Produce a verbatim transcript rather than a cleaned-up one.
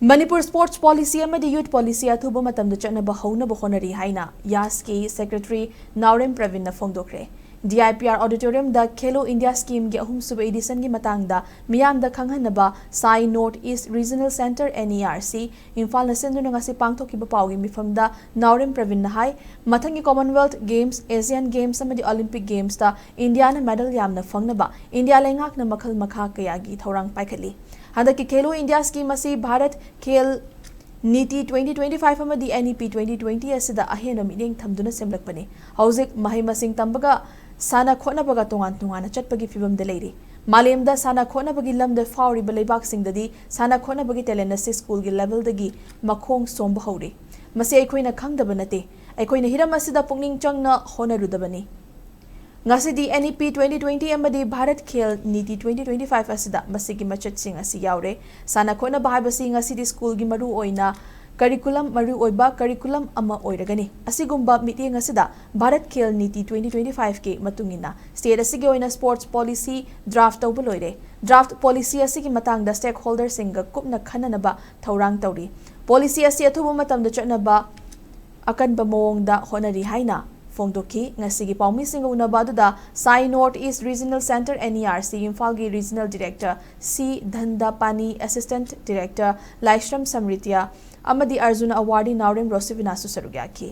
Manipur sports policy ꯑꯃꯗꯤ youth policy ꯑꯊꯨꯕ ꯃꯇꯝꯗ ꯆꯠꯅꯕ ꯍꯧꯅꯕ ꯍꯣꯠꯅꯔꯤ ꯍꯥꯏꯅ ꯌꯥꯁꯀꯤ ꯁꯦꯀ꯭ꯔꯦꯇꯔꯤ ꯅꯥꯎꯔꯦꯝ ꯄ꯭ꯔꯕꯤꯟꯅ ꯐꯣꯡꯗꯣꯛꯈ꯭ꯔꯦ꯫ ꯗꯤ ꯑꯥꯏ ꯄꯤ ꯑꯥꯔ ꯑꯣꯗꯤꯇꯣꯔꯤꯌꯝꯗ ꯈꯦꯂꯣ ꯏꯟꯗꯤꯌꯥ ꯁ꯭ꯀꯤꯝꯒꯤ ꯑꯍꯨꯝꯁꯨꯕ ꯏꯗꯤꯁꯟꯒꯤ ꯃꯇꯥꯡꯗ ꯃꯤꯌꯥꯝꯗ ꯈꯪꯍꯟꯅꯕ SAI north east regional centre, N E R C, ꯏꯝꯐꯥꯜꯅ ꯁꯤꯟꯗꯨꯅ ꯉꯁꯤ ꯄꯥꯡꯊꯣꯛꯈꯤꯕ ꯄꯥꯎꯒꯤ ꯃꯤꯐꯝꯗ ꯅꯥꯎꯔꯦꯝ ꯄ꯭ꯔꯕꯤꯟꯅ ꯍꯥꯏ, ꯃꯊꯪꯒꯤ ꯀꯣꯃꯟꯋꯦꯜꯊ ꯒꯦꯝꯁ, ꯑꯦꯁꯤꯌꯥꯟ ꯒꯦꯝꯁ ꯑꯃꯗꯤ ꯑꯣꯂꯤꯝꯄꯤꯛ ꯒꯦꯝꯁꯇ ꯏꯟꯗꯤꯌꯥꯅ ꯃꯦꯗꯜ ꯌꯥꯝꯅ ꯐꯪꯅꯕ ꯏꯟꯗꯤꯌꯥ ꯂꯩꯉꯥꯛꯅ ꯃꯈꯜ ꯃꯈꯥ ꯀꯌꯥꯒꯤ ꯊꯧꯔꯥꯡ ꯄꯥꯏꯈꯠꯂꯤ꯫ ꯍꯟꯗꯛꯀꯤ ꯈꯦꯂꯣ ꯏꯟꯗꯤꯌꯥ ꯁ꯭ꯀꯤꯝ ꯑꯁꯤ ꯚꯥꯔꯠ ꯈꯦꯜ ꯅꯤꯇꯤ ꯇ꯭ꯋꯦꯟꯇꯤ ꯇ꯭ꯋꯦꯟꯇꯤ ꯐꯥꯏꯚ ꯑꯃꯗꯤ ꯑꯦꯟ ꯏ ꯄꯤ ꯇ꯭ꯋꯦꯟꯇꯤ ꯇ꯭ꯋꯦꯟꯇꯤ ꯑꯁꯤꯗ ꯑꯍꯦꯟꯕ ꯃꯤꯠꯌꯦꯡ ꯊꯝꯗꯨꯅ ꯁꯦꯝꯂꯛꯄꯅꯤ꯫ ꯍꯧꯖꯤꯛ ꯃꯍꯩ ꯃꯁꯤꯡ ꯇꯝꯕꯒ ꯁꯥꯟꯅ ꯈꯣꯠꯅꯕꯒ ꯇꯣꯉꯥꯟ ꯇꯣꯉꯥꯟꯅ ꯆꯠꯄꯒꯤ ꯐꯤꯕꯝꯗ ꯂꯩꯔꯤ꯫ ꯃꯥꯂꯦꯝꯗ ꯁꯥꯟꯅ ꯈꯣꯠꯅꯕꯒꯤ ꯂꯝꯗ ꯐꯥꯎꯔꯤꯕ ꯂꯩꯕꯥꯛꯁꯤꯡꯗꯗꯤ ꯁꯥꯟꯅ ꯈꯣꯠꯅꯕꯒꯤ ꯇꯦꯂꯦꯟ ꯑꯁꯤ ꯁ꯭ꯀꯨꯜꯒꯤ ꯂꯦꯚꯦꯜꯗꯒꯤ ꯃꯈꯣꯡ ꯁꯣꯝꯕ ꯍꯧꯔꯤ꯫ ꯃꯁꯤ ꯑꯩꯈꯣꯏꯅ ꯈꯪꯗꯕ ꯅꯠꯇꯦ꯫ ꯑꯩꯈꯣꯏꯅ ꯍꯤꯔꯝ ꯑꯁꯤꯗ ꯄꯨꯛꯅꯤꯡ ꯆꯪꯅ ꯍꯣꯠꯅꯔꯨꯗꯕꯅꯤ꯫ ꯉꯁꯤꯗꯤ ꯑꯦꯟ ꯏ ꯄꯤ ꯇ꯭ꯋꯦꯟꯇꯤ ꯇ꯭ꯋꯦꯟꯇꯤ ꯑꯃꯗꯤ ꯚꯥꯔꯠ ꯈꯦꯜ ꯅꯤꯇꯤ ꯇ꯭ꯋꯦꯟꯇꯤ ꯇ꯭ꯋꯦꯟꯇꯤ ꯐꯥꯏꯚ ꯑꯁꯤꯗ ꯃꯁꯤꯒꯤ ꯃꯆꯠꯁꯤꯡ ꯑꯁꯤ ꯌꯥꯎꯔꯦ꯫ ꯁꯥꯟꯅ ꯈꯣꯠꯅꯕ ꯍꯥꯏꯕꯁꯤ ꯉꯁꯤꯗꯤ ꯁ꯭ꯀꯨꯜꯒꯤ ꯃꯔꯨ ꯑꯣꯏꯅ ꯀꯔꯤꯀꯨꯂꯝ, ꯃꯔꯨꯑꯣꯏꯕ ꯀꯔꯤꯀꯨꯂꯝ ꯑꯃ ꯑꯣꯏꯔꯒꯅꯤ꯫ ꯑꯁꯤꯒꯨꯝꯕ ꯃꯤꯠꯌꯦꯡ ꯑꯁꯤꯗ ꯚꯥꯔꯠ ꯈꯦꯜ ꯅꯤꯇꯤ ꯇ꯭ꯋꯦꯟꯇꯤ ꯇ꯭ꯋꯦꯟꯇꯤ ꯐꯥꯏꯚꯀꯤ ꯃꯇꯨꯡ ꯏꯟꯅ ꯁ꯭ꯇꯦꯠ ꯑꯁꯤꯒꯤ ꯑꯣꯏꯅ ꯁ꯭ꯄꯣꯔꯠꯁ ꯄꯣꯂꯤꯁꯤ ꯗ꯭ꯔꯥꯐ ꯇꯧꯕ ꯂꯣꯏꯔꯦ꯫ ꯗ꯭ꯔꯥꯐ ꯄꯣꯂꯤꯁꯤ ꯑꯁꯤꯒꯤ ꯃꯇꯥꯡꯗ ꯁ꯭ꯇꯦꯛꯍꯣꯜꯗꯔꯁꯤꯡꯒ ꯀꯨꯞꯅ ꯈꯟꯅꯅꯕ ꯊꯧꯔꯥꯡ ꯇꯧꯔꯤ꯫ ꯄꯣꯂꯤꯁꯤ ꯑꯁꯤ ꯑꯊꯨꯕ ꯃꯇꯝꯗ ꯆꯠꯅꯕ ꯑꯀꯟꯕ ꯃꯑꯣꯡꯗ ꯍꯣꯠꯅꯔꯤ ꯍꯥꯏꯅ ꯐꯣꯡꯗꯣꯛꯈꯤ꯫ ꯉꯁꯤꯒꯤ ꯄꯥꯎꯃꯤꯁꯤꯡꯒ ꯎꯅꯕ ꯑꯗꯨꯗ ꯁꯥꯏ north east regional centre, N E R ꯁꯤ, ꯏꯝꯐꯥꯜꯒꯤ ꯔꯤꯖꯅꯦꯜ ꯗꯤꯔꯦꯛꯇꯔ ꯁꯤ ꯙꯟꯗꯄꯥꯅꯤ, ꯑꯦꯁꯤꯁꯇꯦꯟꯠ ꯗꯤꯔꯦꯛꯇꯔ ꯂꯥꯏꯁ꯭ꯔꯝ ꯁꯝꯔꯤꯇꯤꯌꯥ ꯑꯃꯗꯤ ꯑꯔꯖꯨꯟ ꯑꯦꯋꯥꯔꯗꯤ ꯅꯥꯎꯔꯦꯝ ꯔꯣꯁꯤꯕꯤꯅꯥꯁꯨ ꯁꯔꯨꯛ ꯌꯥꯈꯤ꯫